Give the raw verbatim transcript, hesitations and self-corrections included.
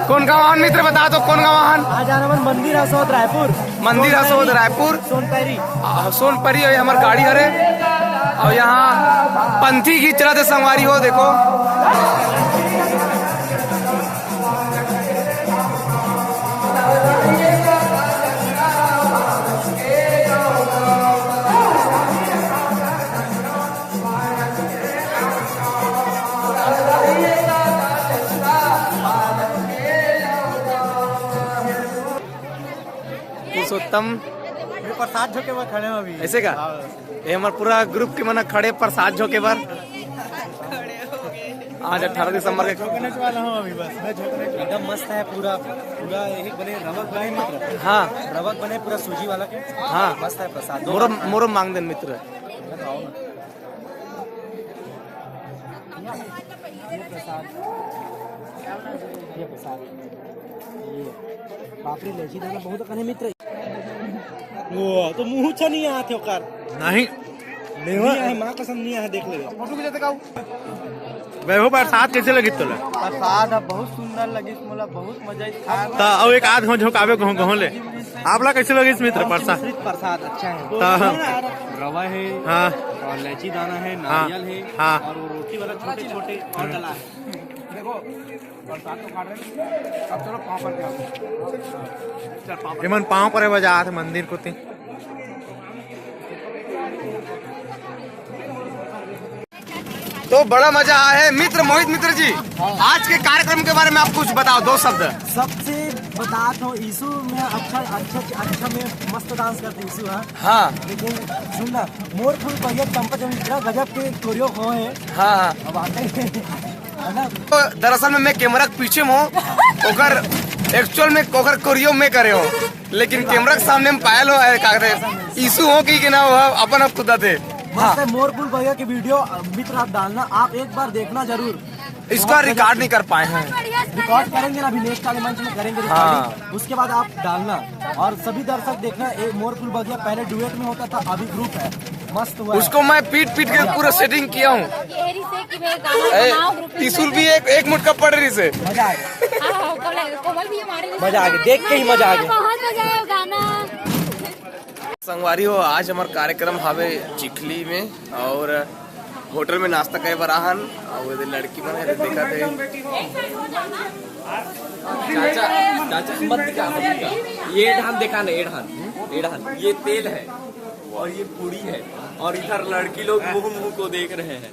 कौन गाँव आन मित्र, बता दो कौन गाँव आन? आज आना मन मंदिर हसोद रायपुर। मंदिर हसोद रायपुर। सोनपरी। आ, सोनपरी है हमार गाड़ी हरे। और यहाँ पंथी गीत चलत हे संगवारी हो, देखो। पुरुषोत्तम। ये प्रसाद झोंके बर खड़े हो अभी। ऐसे का? हाँ। ये हमार पूरा ग्रुप के मन खड़े प्रसाद झोंके बर। आज अठारह दिसंबर के। झोंकने वाला हूँ अभी बस, मैं झोंकने वाला। एकदम मस्त है पूरा, पूरा यही बने रवक बने मित्र। हाँ। रवक बने पूरा सूजी वाला। हाँ। मस्त है प्रसाद। मोरो, मोरो मांग देन मित्र। ये प्रसाद, ये प्रसाद, ये बाप रे, लेची दाना बहुत कने मित्र। वो तो मुंह छ नहीं आते ओकर। नहीं। नहीं है, माँ कसम नहीं है, देख ले। वैभव, प्रसाद कैसे लगिस तोला? प्रसाद अब बहुत सुंदर लगिस मोला, बहुत मजा आइस खाए में। त अउ एक आध घों झोंकाबे, घों घों ले। आपला कैसे लगिस मित्र प्रसाद? मिश्रित प्रसाद अच्छा है। त रवा है, हाँ। और इलायची दाना है, हाँ। नारियल है, हाँ। और वो रोटी वाला छोटे छोटे और डला है। देखो, प्रसाद तो खा रहे हैं। अब चलो पाँव पर जाओ। चल, पाँव पर। एमन पाँव परे बर जात हे मंदिर कोती। तो बड़ा मजा आया है मित्र, मोहित मित्र जी। आज के कार्यक्रम के बारे में आप कुछ बताओ, दो शब्द। सबसे बतात हूँ, यीशु में अच्छा, अच्छा, अच्छा में मस्त डांस करते यीशु, हाँ। हाँ। लेकिन सुन ना, मोर फूल पहिया चंपा चंपा इतना गजब के कोरियो हो है। हाँ, हाँ। अब आते हैं, है ना? तो दरअसल में मैं कैमरा के पीछे में हूँ, ओकर एक्चुअल में ओकर कोरियो में करे हूँ, लेकिन कैमरा के सामने में पायल हो, अरे, का कहते हैं, यीशु हो कि, कि ना हो, अपन आप खुद आते। मस्त है, मोर फूल पहिया की वीडियो, अ, मित्र आप डालना, आप एक बार देखना जरूर। इसका बहुत रिकॉर्ड गजब। नहीं कर पाए हैं। रिकॉर्ड करेंगे ना, अभी नेक्स्ट वाले मंच में करेंगे रिकॉर्डिंग। हाँ। उसके बाद आप डालना और सभी दर्शक देखना। ए, मोर फूल बगिया पहले डुएट में होता था, अभी ग्रुप है, मस्त हुआ है। उसको मैं पीट पीट के पूरा सेटिंग किया हूँ। ये रिश्ते की वे गाना ए, बनाओ ग्रुप में। त्रिशूल भी एक, एक मुठ का पड़ रही से। मजा आ गया। हाँ, हाँ, कोमल, कोमल भी हमारे रिश्ते मजा आ गया, देख के ही मजा आ गया। बहुत मजा आया गाना। संगवारी हो, आज हमार कार्यक्रम हवे चिखली में और होटल में नाश्ता करे बर आहन। और वो लड़की मन है, देखा थे। चाचा, चाचा, मत दिखा, मत दिखा। ये ढान देखा ना, ये ढान, ये ढान, ये तेल है और ये पूरी है और इधर लड़की लोग मुंह मुंह को देख रहे हैं।